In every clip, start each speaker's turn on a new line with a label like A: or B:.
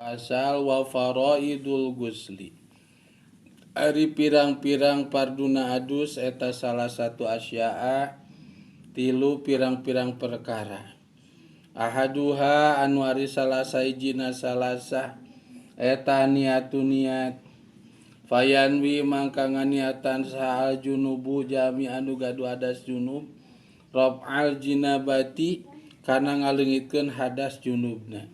A: Asal wa faraidul gusli. Ari pirang-pirang parduna adus eta salah satu asya'a tilu pirang-pirang perkara. Ahaduha anu ari salah sahijina salasah eta niatu niat. Fayanwi mangka nganiatan saha junubu jami anu gaduh hadas junub raf'al jinabati kana ngaleungitkeun hadas junubna.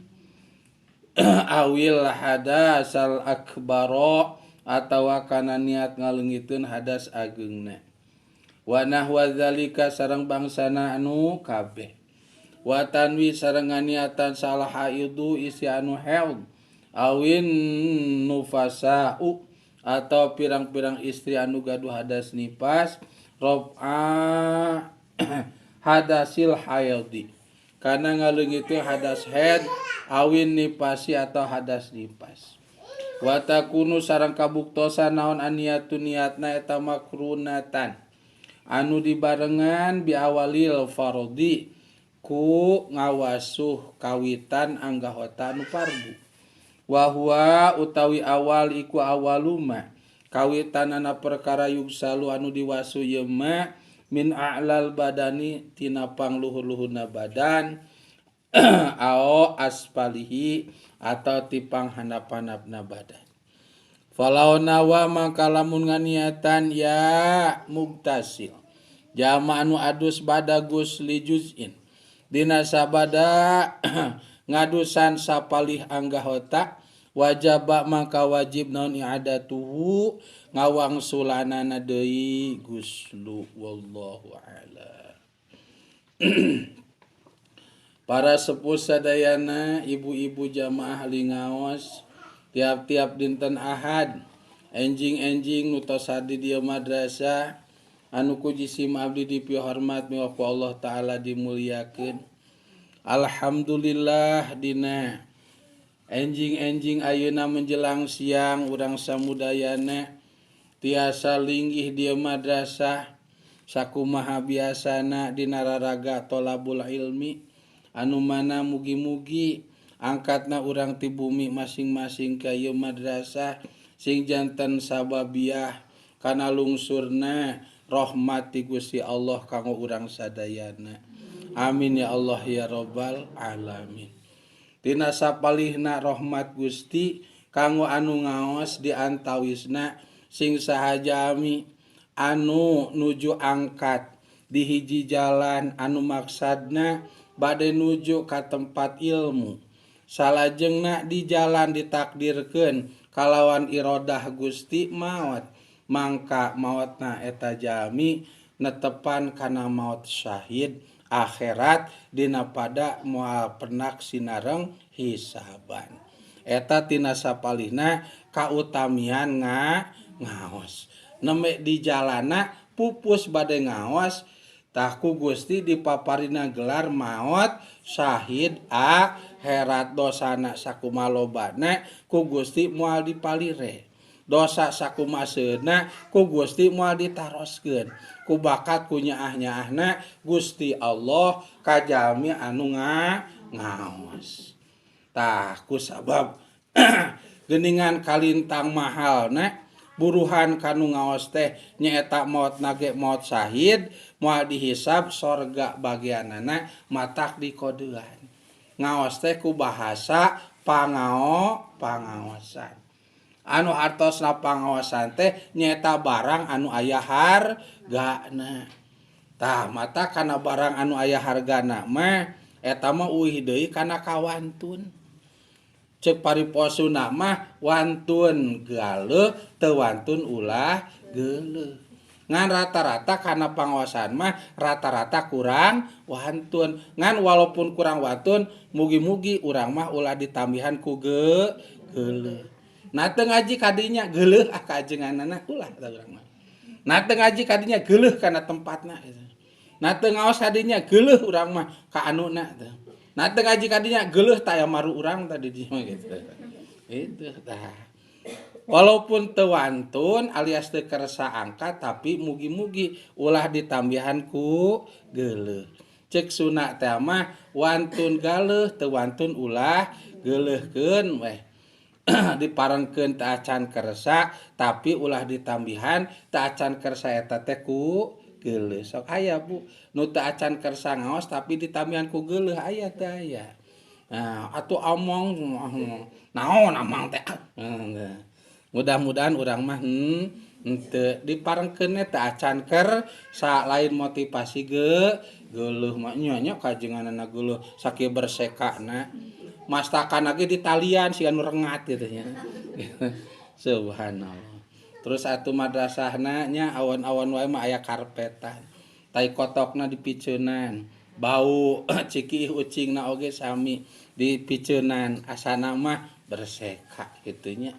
A: Awil hadasal akbaro atawa kana niat ngaleungitkeun hadas ageungna. Wa nahwa zalika sareng bangsana anu kabeh. Wa tanwi sareng nganiatan salah haidu isi anu haid awin nufasa'u atau pirang-pirang istri anu gaduh hadas nipas raf'a hadasil haidi kana ngaleungitkeun hadas haid awin nipasi atau hadas nipas. Wa takunu sareng kabuktosan naon aniatu niatna eta makrunatan anu dibarengan biawalil fardi ku ngawasuh kawitan anggahota anu fardu. Wa huwa utawi awal iku awaluma kawitanana perkara yugsalu anu diwasuh ieu ma min a'lal badani tina pangluhur-luhurna badan ao aspalihi atau tipang handap-handapna badan. Falau nawa mangka lamun nganiatan ya mugtasil jama anu adus bada gusli juz'in dina sabada ngadusan sapalih anggahota wajaba mangka wajib naon i'adatuhu ngawangsulanana deui guslu. Wallahu a'lam. Para sepuh sadayana, ibu-ibu jamaah lingaos tiap-tiap dinten Ahad, enjing-enjing nu tos hadi dieu madrasah anu ku jisim abdi dipihormat miwah ku Allah Ta'ala dimuliakeun. Alhamdulillah dina enjing-enjing ayeuna menjelang siang urang samudayana tiasa linggih dieu madrasah sakumaha biasana dina raraga tolabul ilmi anu mana mugi-mugi angkatna urang ti bumi masing-masing ka ieu madrasah sing janten sababiah kana lungsurna rahmat ti Gusti Allah kanggo urang sadayana. Amin ya Allah ya Rabbal alamin. Tina sapalihna rahmat Gusti kanggo anu ngaos di antawisna sing saha jami anu nuju angkat di hiji jalan anu maksadna bade nuju ka tempat ilmu. Salajengna di jalan ditakdirkeun kalawan irodah Gusti maot, mangka maotna eta jami netepan kana maot syahid akhirat dina pada moal penak sinareng hisaban. Eta tina sapalihna kautamian ngaos. Nembe di jalana pupus bade ngaos tah ku Gusti dipaparina gelar maot syahid akhirat dosana sakumalobana ku Gusti moal dipalire. Dosa sakumaseuna ku Gusti moal ditaroskeun. Ku bakat ku nyaah-nyaahna Gusti Allah kajami anu ngaos. Tah ku sabab geuningan kalintang mahalna buruhan kanu ngaos teh nyaeta maot nage maot syahid moal dihisab sorga bagianana matak dikodean. Ngaos teh ku bahasa pangaosan. Anu hartosna pangaosan teh nyaeta barang anu aya hargana. Tah mata kana barang anu aya hargana mah eta mah euweuh deui kana kawantun. Ceuk pariposuna mah wantun galeuh teu wantun ulah geuleuh. Ngan rata-rata kana pangaosan mah rata-rata kurang wantun. Ngan walaupun kurang wantun mugi-mugi urang mah ulah ditambihan ku geuleuh. Nah teu ngaji kadinya geuleuh ah kaajenganana ulah tah urang mah. Nah teu ngaji kadinya geuleuh kana tempatna gitu. Nah teu ngaos kadinya geuleuh urang mah ka anuna teh. Nah teu ngaji kadinya geuleuh tah aya maru urang tadi di mah gitu. Itu tah. Walaupun teu wantun alias teu kersa angkat tapi mugi-mugi ulah ditambihan ku geuleuh. Ceuk sunah teh mah wantun galeuh teu wantun ulah geuleuhkeun weh. Diparengkeun teu acan kersa, tapi ulah ditambihan teu acan kersa eta teh ku geuleuh. Sok aya, Bu, nu teu acan kersa ngaos tapi ditambihan ku geuleuh, aya teu aya? Nah, atuh omong naon amang teh. Mudah-mudahan urang mah henteu diparengkeun teu acan kersa, lain motivasi geuleuh mah nya nya kajenganana geuleuh sakieu bersekana. Mastakan lagi di talian siga nu rengat gitu nya. Subhanallah. Terus atuh madrasahna nya awan-awan wae mah aya karpetan. Tai kotokna dipiceunan. Bau cikih ucingna oge sami dipiceunan, asana mah berseka kitu nya.